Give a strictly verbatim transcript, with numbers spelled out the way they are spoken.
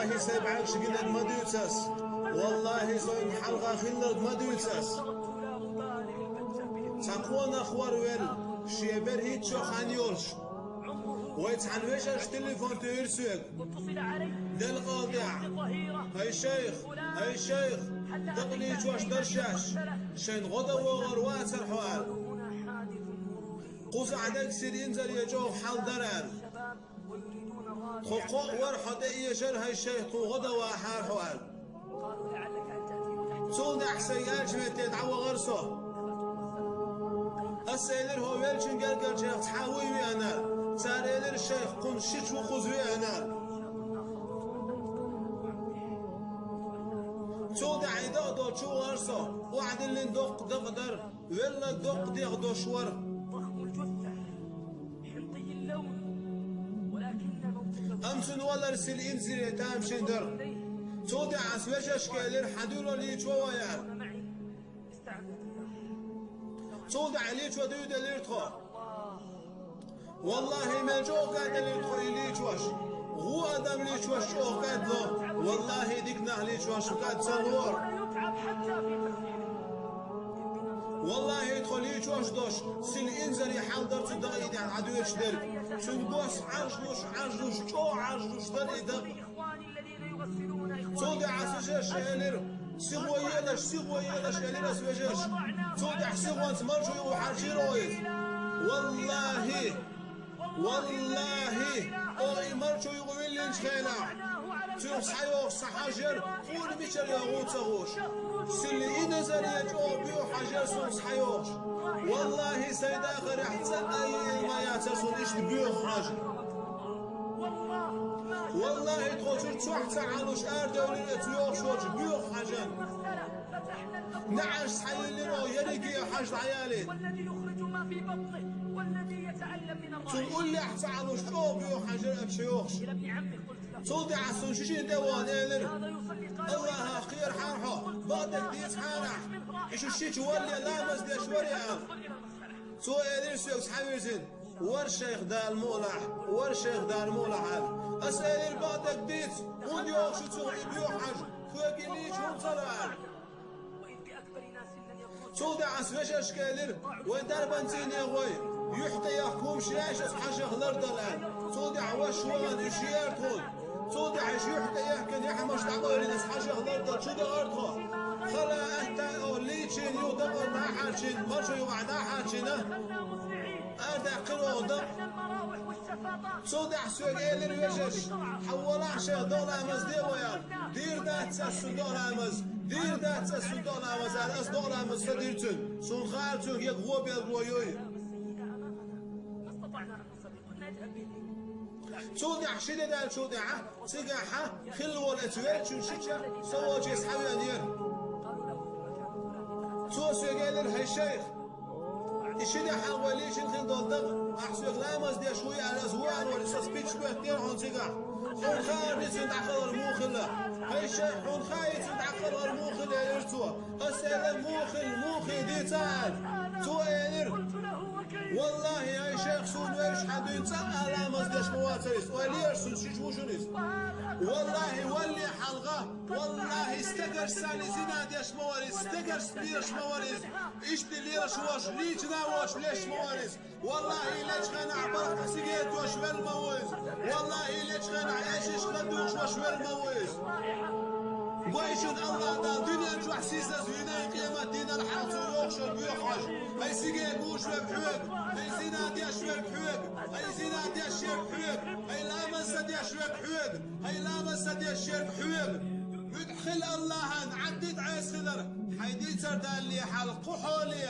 Валлахьи, сайн бӀаьргаш гинарг ма дуьйцу ас. Валлахьи, сайн хьалха хилларг ма дуьйцу ас. Цхьа къонах вар велла, шен бер хӀинццо хан йолуш. Вай цхьана вежарша телефон туьйхира соьга. Делкъал тӀехь: «ХӀай шайх, хӀай шайх, дакъа лийчош дара шаьш, шайна гӀо дан вогӀур вацара хьо», — аьлла. Кхузахь дерг сиха инзаре чӀогӀа хьал дара аьлла. Тхо кхоъ вара хьо тӀе эшар, хӀай шайх, тхуна гӀо дан вахьара хьо аьлла. Цул тӀаьхьа сайн аьллачу метте дӀавахара со. Ас элира: «ХӀо веллачун гергарчех цхьа вуй веана?» — аьлла. Цара элира: «Шайх, кхунна шича ву кхуза веана», — аьлла. Цул тӀаьхьа и дакъа долчу вахара со. Охьадиллина доккха дакъа дара. Велла доккха дегӀ долуш вара. Амма цуьнан валар сиха инзаре тамашийна дара. Цул тӀаьхьа ас вежаршка элира: «Хьан дуьйла лийчо вай», — аьлла. Цул тӀаьхьа лийчо дуьйладелира тхо. Валлахьи, мел чӀогӀа кӀадделира тхо и лийчош. ГӀо адам лийчош чӀогӀа кӀаддало. Валлахьи, дика нах лийчош кӀад ца лору. Валлахьи, тхо лийчош долуш, сиха инзаре хьал дара цу дакъа тӀехь дӀадоьдуш дерг. Цуьнан гос Ӏаржлуш, Ӏаржлуш, чӀогӀа Ӏаржлуш дара и дакъа. Цул тӀаьхьа ас вежарша элира: «Сихо елаш, сихо елаш», — элира ас вежарша. Цул тӀаьхьа сихонца марчо юкъа хьарчийра иза. Валлахьи, валлахьи, оха и марчо юкъа виллинчу хенахь, цуьнах схьайогӀуш сан хьожа яра, къуна мичара йогӀу ца хууш. Сиха инзаре чӀогӀа боьха хьожа яра суна схьайогӀуш. Валлахьи, сайн дахарехь цкъа а йиъна ма яцара суна иштта боьха хьожа. Валлахьи, тхо чуьра цохь ца Ӏалуш арадевлира оцу йогӀуш йолчу боьха хьожанна. НеӀарш схьайиллира оха ерриге а хьожа дӀаялийта. Цунна уллехь ца Ӏалуш чӀогӀа боьха хьожа яра оцу йогӀуш. Цул тӀаьхьа суна шишина тӀе а вахана элира: «Аллахьах кхерахьара хьо, бакъдерг дийцахьара ахь, и шу шича валале ламаз деш варий?» — аьлла. Цо элира соьга схьавирзина: «Вара шайх, Дала мукъ лахь, вара шайх, Дала мукъ лахь», — аьлла. Ас элира: «Бакъдерг дийца, хӀунда йогӀуш ю цунах и боьха хьожа, хьоьга и лийча хӀунда ца ло?» — аьлла. Цул тӀаьхьа ас вежаршка элира: «Вай дарбанций, негӀой, юьхь тӀе яхка хӀумаш яьш ас хьожах лардала», — аьлла. Цул тӀаьхьа ваша вахана уьш еара тхуна. Цул тӀаьхьа уьш юьхь тӀе яхкина яхьамаш дӀабахийна ас хьожах лардала чу дахара тхо. Хала атта оха лийчийна юха дакъа дӀа а хьарчийна, марчо юкъахь дӀа а хьарчийна, арадаьккхира оха дакъа. Цул тӀаьхьа соьга элира вежарша: «Хьан волахь, шайх, дакъа ламаз де вай», — аьлла. «Дийр дац ас цунна дакъа ламаз, дийр дац ас цунна дакъа ламаз», — аьлла. Ас дакъа ламаз ца дира цуьнан. Суна хаьара цуьнга яга гӀо белгало юй. Цул тӀаьхьа ши де даьллачул тӀаьхьа цигахь хилла волу оцу веллачун шича со волче схьавеанера. Цо соьга элира: «ХӀай шайх, и ши де хьалха вай лийчина хилла долу дакъа, ахь соьга ламаз деш вуй аьлла, аса ву аьлла вара, аса бича хӀоьттинера хьуна цигахь. Хьуна хаьара цуьнан дӀакхалхар муха хилла. ХӀай шайх, хьуна хаьий цуьнан дӀакхалхар муха хилла?» — элира цо. Ас элира: «Муха хилла, муха хилла, дийца», — аьлла. Цо элира: «Валлахьи, хӀай шайх, суна вевзаш хьан дуьйна цкъа а ламаз деш ма вацара иза. Ойла еш, суна шича ву шуна иза. Валлахьи, валле хьалха, валлахьи, стегарш санна зина деш ма вара иза, стегарш лелаш ма вара иза. Иштта лелаш волуш, лийчина а воцуш леш ма вара иза. Валлахьи, лечу хенахь бархӀ сигарет йолуш велла ма ву иза. Валлахьи, лечу хенахь эшиш хадугӀуш волуш велла ма ву иза. Гой шуна, Аллахь Дала дуьнен чохь сийсаз вийна, къемат дийнахь хьалха цо йогӀуш верг боьха хьожа. ХӀай сигарет гуш верг хьоьга, хӀай зина деш верг хьоьга, хӀай зина деш верг хьоьга, хӀай ламаз ца деш верг хьоьга, хӀай ламаз ца деш верг хьоьга. МуьтӀахь хила Аллахьан, Ӏадда ду Ӏеса хилар, хьайн дийцар далале хьалха кху хьоле».